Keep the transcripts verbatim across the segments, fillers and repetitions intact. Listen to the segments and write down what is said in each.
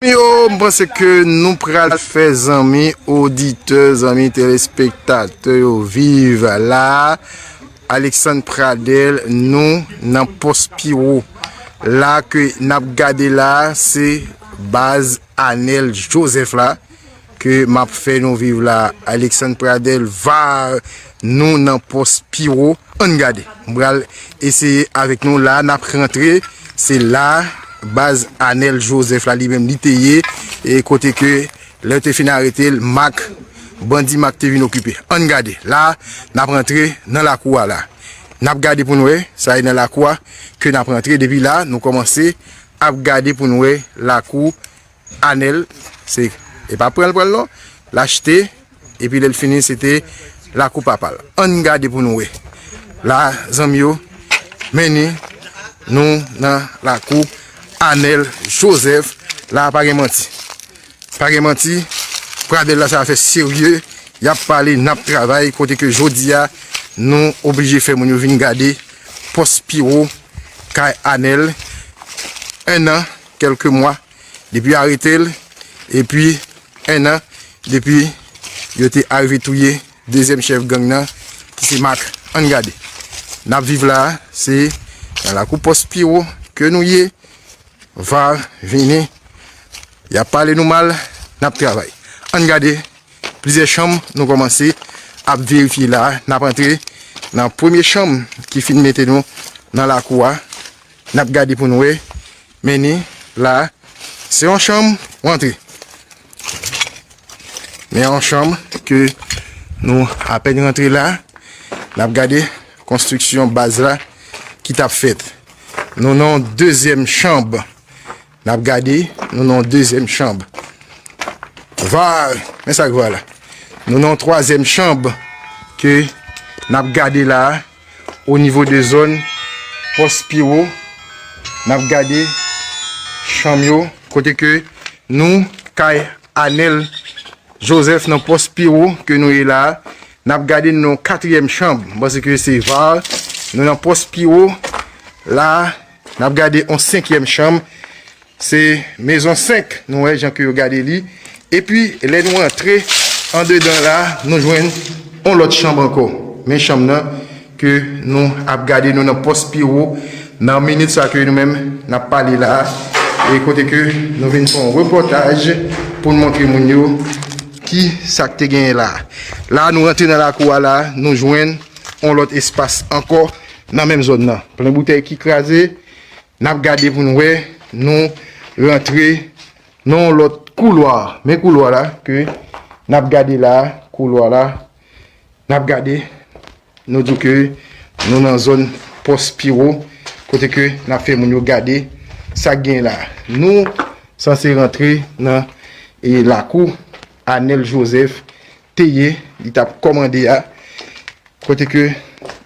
Yo, m panse ke nou pral fè zanmi oditè, zanmi telespektatè yo viv la. Alexandre Pradel, nou nan pòs piwo. La ke n ap gade la, se baz Anel Joseph la ke m ap fè nou viv la. Alexandre Pradel, va nou nan pòs piwo. Ann gade. M pral eseye avèk nou la, n ap rantre. Se la, baz Anel Joseph la, li menm, li te ye. E kote ke, lè yo te fin arete l, Mak, bandi Mak te vin okipe. Ann gade. La, n ap rantre nan lakou a la. N ap gade pou n wè, sa e nan lakou a ke n ap rantre. Depi la, nou kòmanse ap gade pou n wè lakou Anel, se, e pa pran l pran l non, l achte, epi lè l fini, se te lakou papa l. Ann gade pou nou wè. La, zanmi yo, mennen nou nan lakou Anel Joseph. La, pa gen manti. Pa gen manti. Pradel la, se afè serye. Y ap pale, n ap travay, kote ke jodi a, nou oblije fè moun yo vin gade pòs piwo kay Anel. En an, kèlke mwa, depi yo arete l, epi en an depi yo te arive touye dezyèm chèf gang nan, ki se Mak. Ann gade. N ap viv la, se nan lakou pòs piwo ke nou ye. Va vini. Y ap pale nou mal, n ap travay. Ann gade plizyè chanm nou kòmanse ap verifye la. N ap antre nan premye chanm ki fin mete nou nan lakou a. N ap gade pou n wè. Men ni la, se yon chanm ou antre. Men yon chanm ke nou apèn rantre la. N ap gade konstriksyon baz la ki t ap fèt. Nou nan yon dezyèm chanm. N ap gade, nou nan yon dezyèm chanm. Va, men sa k va la. Nou nan yon twazyèm chanm ke n ap gade la. O nivo de zòn pòs piwo, n ap gade chanm yo, kote ke nou kay Anel Joseph nan pòs piwo ke nou ye la. N ap gade nou nan yon katriyèm chanm, m panse ke se va, nou nan pòs piwo la. N ap gade yon senkyèm chanm. Se mezon senk, nou wè jan ke yo gade li. Epi, lè nou antre andedan la, nou jwenn yon lòt chanm ankò. Men chanm nan ke nou ap gade, nou nan pòs piwo, nan minit sa ke nou menm n ap pale la. E kote ke nou vin fè yon repòtaj pou n montre moun yo ki sa k te genyen la. La, nou rantre nan lakou a la, nou jwenn yon lòt espas ankò nan menm zòn nan. Plen boutèy ki kraze, n ap gade pou n wè, nou rantre nan yon lòt koulwa. Men koulwa la ke n ap gade la, koulwa la, n ap gade, nou di ke nou nan zòn pòs piwo, kote ke n ap fè moun yo gade sa k gen la. Nou sanse rantre nan, e, lakou Anel Joseph te ye, li t ap kòmande a. Kote ke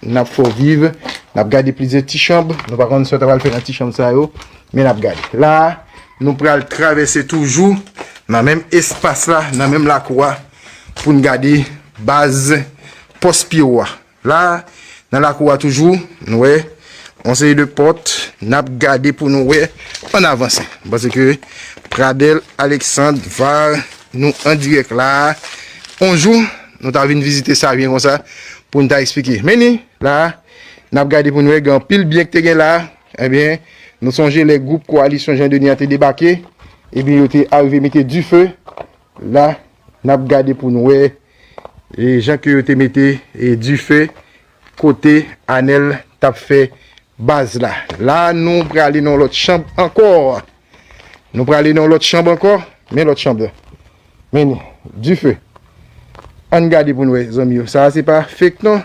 n ap fè w viv, n ap gade plizyè ti chanm. Nou pa konn sa w ta pral fè nan ti chanm sa yo, men n ap gade. La, nou pral travèse toujou nan menm espas la, nan menm lakou a, pou n gade baz pòs piwo a. La, nan lakou a toujou, nou wè yon seri de pòt, n ap gade pou nou wè. Ann avanse. M panse ke Pradel Alexandre va nou an dirèk la. On jou, nou ta vin vizite sa byen konsa pou n ta eksplike. Men ni, la, n ap gade pou n wè gen anpil byen ki te gen la. Ebyen, nou sonje lè gwoup Koalisyon Jan Deni an te debake, ebyen, yo te arive mete dife. La, n ap gade pou n wè, e, jan ke yo te mete, e, dife kote Anel t ap fè baz la. La, nou prale nan yon lòt chanm ankò. Nou prale nan yon lòt chanm ankò. Men lòt chanm la. Men ni, dife. Ann gade pou n wè, zanmi yo. Sa a se pa fake non.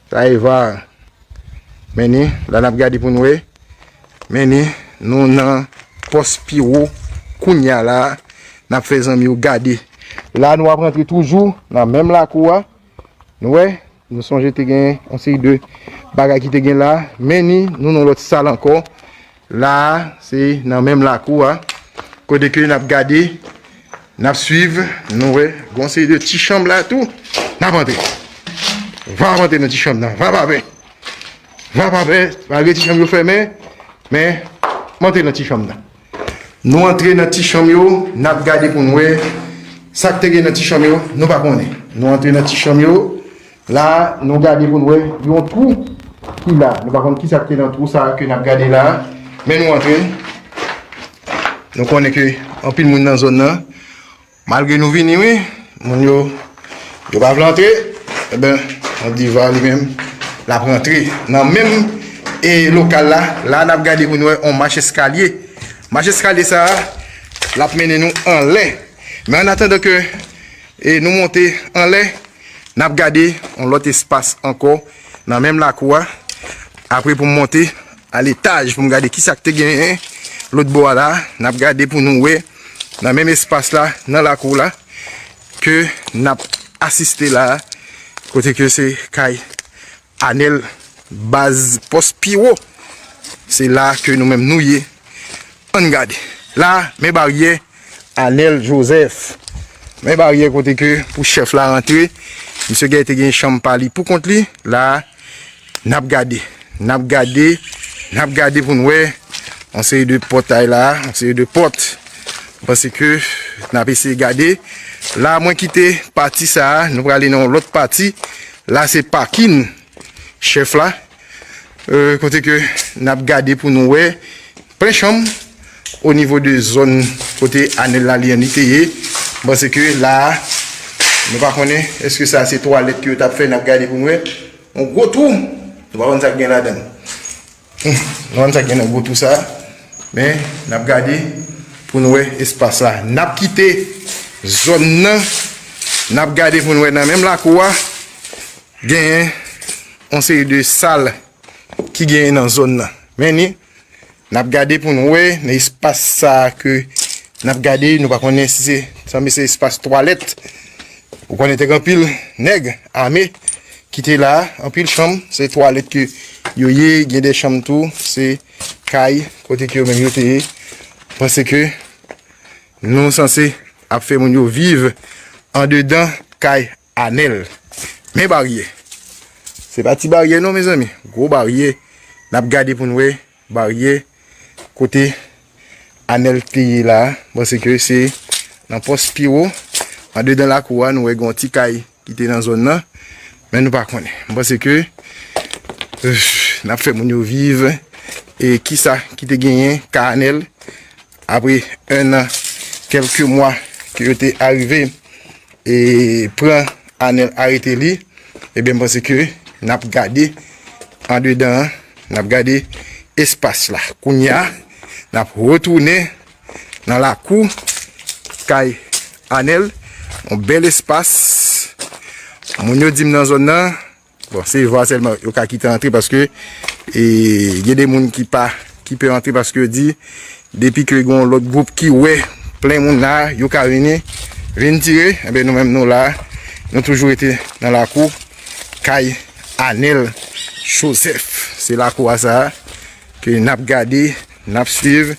Sa e va. Men ni, la n ap gade pou n wè. Men ni, nou nan pòs piwo kounye a la. N ap fè zanmi yo gade. La, nou ap rantre toujou nan menm lakou a. Nou wè, nou sonje te gen yon seri de bagay ki te gen la. Men ni, nou nan lòt sal ankò. La a, se nan menm lakou a. Kote ke n ap gade, n ap swiv, nou wè, gon seri de ti chanm la tou. N ap antre. Va ap antre nan ti chanm nan. Va pa pè. Va pa pè. Malgre ti chanm yo fèmen, men, m antre nan ti chanm nan. Nou antre nan ti chanm yo, n ap gade pou n wè sa k te gen nan ti chanm yo, nou pa konnen. Nou antre nan ti chanm yo, la, nou gade pou n wè yon twou ki la. Nou pa konn ki sa k te nan twou sa a ke n ap gade la. Men nou antre. Nou konnen ke anpil moun nan zòn nan, malgre nou vini, wi, moun yo, yo pa vle antre. Eben, yon diva li menm, l ap rantre nan menm, e lokal la. La, n ap gade pou n wè yon mach eskalye. Mach eskalye sa a, l ap mennen nou anlè. Men an atandan ke, e, nou monte anlè, n ap gade yon lòt espas ankò nan menm lakou a. Apre pou m monte a letaj pou m gade ki sa k te genyen lòt bò a la, n ap gade pou nou wè nan menm espas la, nan lakou la, ke n ap asiste la, kote ke se kay Anèl, baz pòs pi wo. Se la ke nou menm nou ye. Ann gade. La, men baryè Anèl Joseph. Men baryè kote ke pou chèf la rantre. Misye gen te gen chanm pa li pou kont li. La, n ap gade. N ap gade. N ap gade pou n wè yon seri de pòtay la, yon seri de pòt. Paske n ap eseye gade. La, mwen kite pati sa a, nou prale nan yon lòt pati. La, se pakin chèf la. Euh, kote ke n ap gade pou nou wè plen chanm o nivo de zòn kote Anèl Lalianni te ye. M panse ke la a, nou pa konnen èske sa se twalèt ke yo t ap fè, n ap gade pou nou wè. Yon gwo twou. Nou pa konn sa k gen ladan l. Hmm, nou pa konn sa k gen nan gwo twou sa a. Men, n ap gade pou nou wè espas la. N ap kite zòn nan. N ap gade pou nou wè nan menm lakou a. Genyen yon seri de sal ki genyen nan zòn nan. Men ni, n ap gade pou n wè nan espas sa a ke n ap gade, nou pa konnen si se, sanble se espas twalèt. Ou konnen te gen anpil nèg ame ki te la, anpil chanm, se twalèt ke yo ye, gen de chanm tou, se kay kote ke yo menm yo te ye. Panse ke nou sanse ap fè moun yo viv andedan kay Anèl. Men baryè. Se pa ti baryè non, mezanmi. Gwo baryè. N ap gade pou n wè baryè kote Anèl te ye la a. M panse ke se nan pòs pi wo. Andedan lakou a, nou wè gen yon ti kay ki te nan zòn nan. Men nou pa konnen. M panse ke, euh, n ap fè moun yo viv. E kisa ki te genyen ka Anèl apre en an, kèlke mwa ke yo te arive e pran Anèl, arete li, ebyen, m panse ke n ap gade andedan an, n ap gade espas la. Kounye a, n ap retounen nan lakou kay Anèl, yon bèl espas. Moun yo di m nan zòn nan, bon, se vwa sèlman yo ka kite antre paske, e, gen de moun ki pa, ki pè antre paske yo di, depi ke gen yon lòt gwoup ki wè plen moun la, yo ka vini, vin tire. Enben, nou menm nou la, nou toujou rete nan lakou kay Anèl Joseph. Se lakou a sa a ke n ap gade, n ap swiv,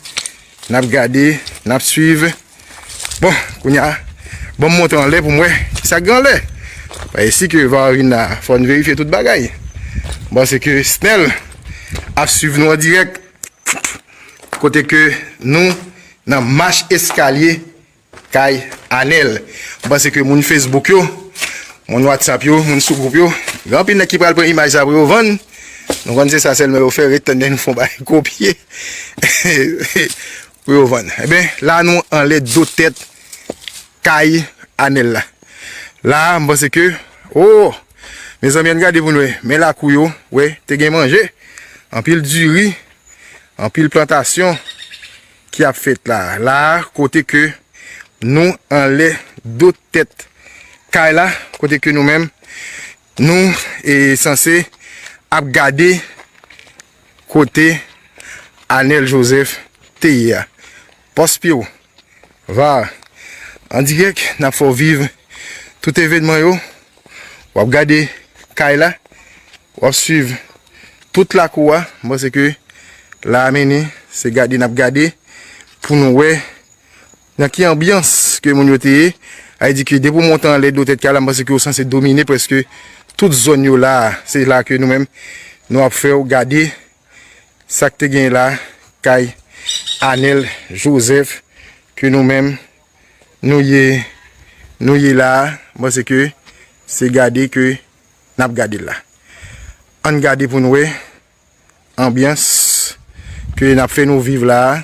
n ap gade, n ap swiv. Bon, kounye a, bon, m monte anlè pou m wè kisa k gen anlè. Pa isi ke va vin la, fò n verifye tout bagay. M panse ke Snel ap swiv nou an dirèk. Kote ke nou nan mach eskalye kay Anèl. M panse ke moun Facebook yo, moun WhatsApp yo, moun sou gwoup yo, gen anpil nèg ki pral pran imaj sa pou yo vann. Nou konn se sa sèlman yo fè, ret tann nou fè yon bagay kopye. Pou yo vann. Ebyen, la nou anlè do tèt kay Anèl la. La, m panse ke, oh, mezanmi, ann gade pou n wè. Men lakou yo, wè, te gen manje. Anpil diri, anpil plantasyon ki ap fèt la. La, kote ke nou anlè do tèt kay la, kote ke nou menm, nou, e, sanse ap gade kote Anèl Joseph te ye a. Pòs Piwo, va, an dirèk, n ap fè w viv tout evènman yo. W ap gade kay la, w ap swiv tout lakou a. M panse ke la a mennen, se gade n ap gade pou nou wè nan ki anbyans ke moun yo te ye. Sa vle di ke depi w monte anlè do tèt kay la, m panse ke w sanse domine prèske tout zòn yo la a. Se la ke nou menm, nou ap fè w gade sa k te genyen la, kay Anèl Joseph, ke nou menm, nou ye, nou ye la a, m panse ke se gade ke n ap gade l la. Ann gade pou n wè anbyans ke n ap fè nou viv la a,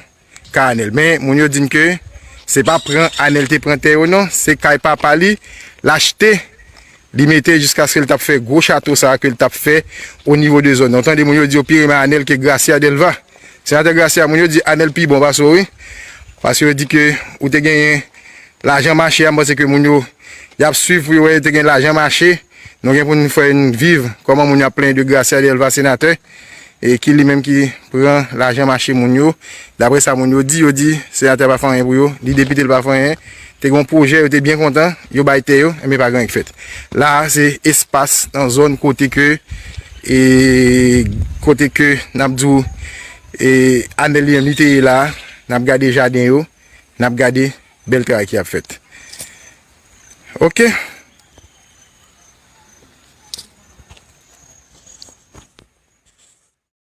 kay Anèl. Men, moun yo di n ke se pa pran Anèl te pran tè yo non, se kay papa li, l achte, li mete jiskaske l t ap fè gwo chato sa a ke l t ap fè o nivo de zòn nan. Ou tande moun yo di yo pi renmen Anèl ke Gracia Delva. Senatè Gracia, moun yo di Anèl pi bon pase w, wi. Paske yo di ke ou te genyen lajan mache a, m panse ke moun yo, y ap swiv pou yo wè yo te gen lajan mache. Nou gen pou n fè n viv kòman moun yo ap plenyen de Gracia Delva senatè, e ki li menm ki pran lajan mache moun yo. Daprè sa moun yo di, yo di senatè pa fè anyen pou yo, li depite l pa fè anyen. Te gen yon pwojè, yo te byen kontan, yo bay tè yo, enben pa gen anyen k fèt. La a, se espas nan zòn kote ke, e, kote ke n ap di w, e, Anèl li menm li te ye la a, n ap gade jaden yo, n ap gade bèl travay ki ap fèt. Oke.